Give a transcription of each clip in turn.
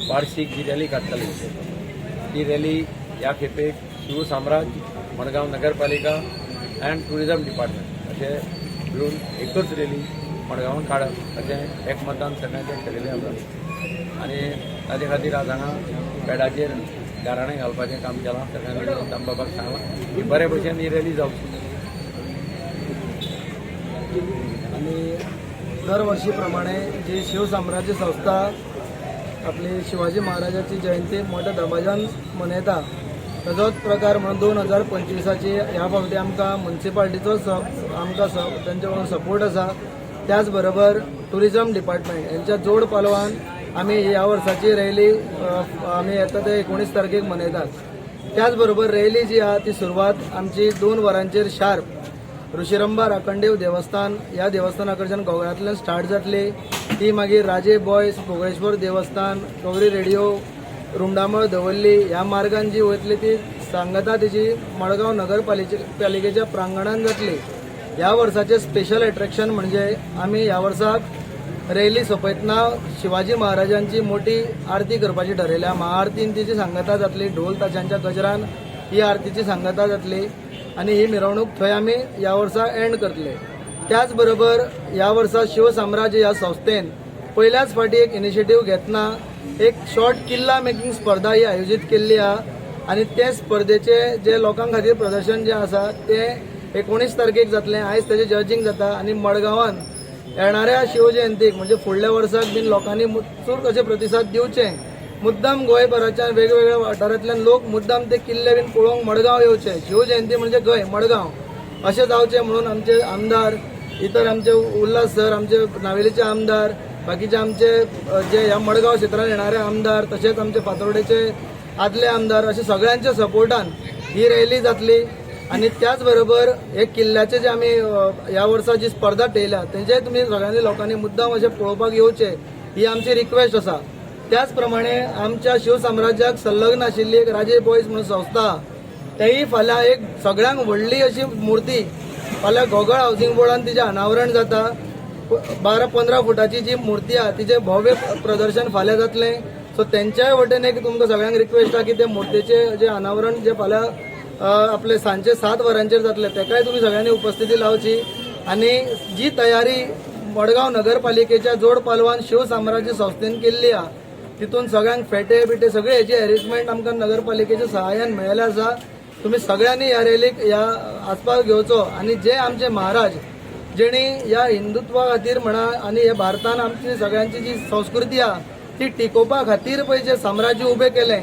वार्षिक जी रॅली काडटली ती रॅली ह्या खेपेक शिवसाम्राज्य, मडगांव नगरपालिका अँड टुरिझम डिपार्टमेंट अशें मिळून एकच रॅली मडगांवान काडप अशें एकमतान सगळ्यांचें ठरयलें आसा. आनी ताजे खातीर आज हांगा पेडाचेर गाराणें घालपाचें काम केलां. सगळ्यांनी मिळून दामबाबाक सांगलां की बरे भशेन ही रॅली जावची. आणि दरवर्षी प्रमाणे जी शिवसाम्राज्य संस्था आपली शिवाजी महाराजाची जयंती मोठ्या दबाज्यान मनयता, ताजोच प्रकार म्हणून 2025आची ह्या फावटी आमकां मुन्सिपाल्टीचो आमकां तेंचे कडून सपोर्ट आसा. त्याच बरोबर टुरिजम डिपार्टमेंट यांच्या जोड पालवान आमी ह्या वर्साची रॅली आमी येता ते 19 तारखेक मनयतात. त्याच बरोबर रॅली जी आहा ती सुरवात आमची 2 वरांचेर शार्प ऋषिरंबा राखणदेव देवस्थान ह्या देवस्थाना कडच्यान गोगळांतल्यान स्टार्ट जातली. ती मागीर राजे बॉयज, गोगळेश्वर देवस्थान, गौरी रेडिओ, रुमडामळ, दवर्ली ह्या मार्गान जी वयतली ती सांगता तिची मडगांव नगरपालिके पालिकेच्या प्रांगणान जातली. ह्या वर्साचें स्पेशल एट्रॅक्शन म्हणजे आमी ह्या वर्साक रॅली सोंपयतना शिवाजी महाराजांची मोठी आरती करपाची ठरयल्या. महाआरतीन तिची सांगता जातली. ढोल ताशांच्या गजरान ही आरतीची सांगता जातली आनी ही मिरवणूक थंय आमी ह्या वर्सा एंड करतले. त्याच बरोबर ह्या वर्सा शिवसाम्राज्य ह्या संस्थेन पयल्याच फावटी एक इनिशिएटीव घेतना एक शॉर्ट किल्ला मेकिंग स्पर्धा ही आयोजीत केल्ली आहा आनी ते स्पर्धेचे जे लोकां खातीर प्रदर्शन जे आसा ते 19 तारखेक जातलें. आयज तेजें जजिंग जाता आनी मडगांवान येणाऱ्या शिवजयंतीक म्हणजे फुडल्या वर्साक बीन लोकांनी चड कशे प्रतिसाद दिवचे, मुद्दाम गोंयभराच्या वेगवेगळ्या वाठारांतल्यान लोक मुद्दाम ते किल्ले बीन पळोवंक मडगांव येवचे. शिवजयंती म्हणजे गोंय मडगांव अशें जावचें म्हणून आमचे आमदार, इतर आमचे उल्हास सर, आमचे नावेलीचे आमदार, बाकीचे आमचे जे ह्या मडगांव क्षेत्रांत येणारे आमदार, तशेंच आमचे फातोर्डेचे आदले आमदार, अशे सगळ्यांच्या सपोर्टान ही रॅली जातली. आनी त्याच बरोबर हे किल्ल्याचे जे आमी ह्या वर्सा जी स्पर्धा ठेयल्या तेंचे तुमी सगळ्यांनी लोकांनी मुद्दाम अशें पळोवपाक येवचे ही आमची रिक्वेस्ट आसा. त्याच प्रमाणे आमच्या शिवसाम्राज्याक संलग्न आशिल्ली एक राजे बॉयज म्हणून संस्था, तेही फाल्यां एक सगळ्यांक व्हडली अशी मूर्ती फाल्यां घोगळ हावसिंग बोर्डान तिचें अनावरण जाता. 12-15 फुटाची जी मूर्ती आहा तिचें भव्य प्रदर्शन फाल्यां जातलें. सो तेंच्याय वटेन एक तुमकां सगळ्यांक रिक्वेस्ट आहा की ते मूर्तीचें जे अनावरण जे फाल्यां आपले सांजचे 7 वरांचेर जातलें, तेकाय तुमी सगळ्यांनी उपस्थिती लावची. आनी जी तयारी मडगांव नगरपालिकेच्या जोड पालवान शिवसाम्राज्य संस्थेन केल्ली आहा तितून सगळ्यांक फेटे बिटे सगळे हेची अरेंजमेंट आमकां नगरपालिकेच्या सहाय्यान मेळ्ळें आसा. तुमी सगळ्यांनी ह्या रॅलीक ह्या आसपाव घेवचो आनी जे आमचे महाराज जेणी ह्या हिंदुत्वा खातीर म्हणा आनी हे भारतान आमची सगळ्यांची जी संस्कृती आहा ती टिकोवपा खातीर पळय जे साम्राज्य उबें केलें,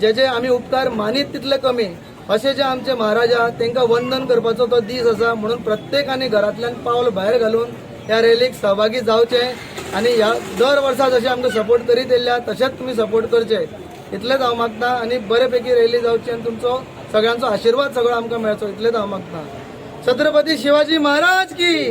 जेजे आमी उपकार मानीत तितले कमी, अशे जे आमचे महाराज आहा तांकां वंदन करपाचो तो दीस आसा. म्हणून प्रत्येकाने घरांतल्यान पावल भायर घालून ह्या रॅलीक सहभागी जावचे आनी ह्या दर वर्सा जशें आमकां सपोर्ट करीत येयल्या तशेंच तुमी सपोर्ट करचे इतलेंच हांव मागता. आनी बरे पैकी रॅली जावची आनी तुमचो सगळ्यांचो आशिर्वाद सगळो आमकां मेळचो इतलेंच हांव मागता. छत्रपती शिवाजी महाराज की.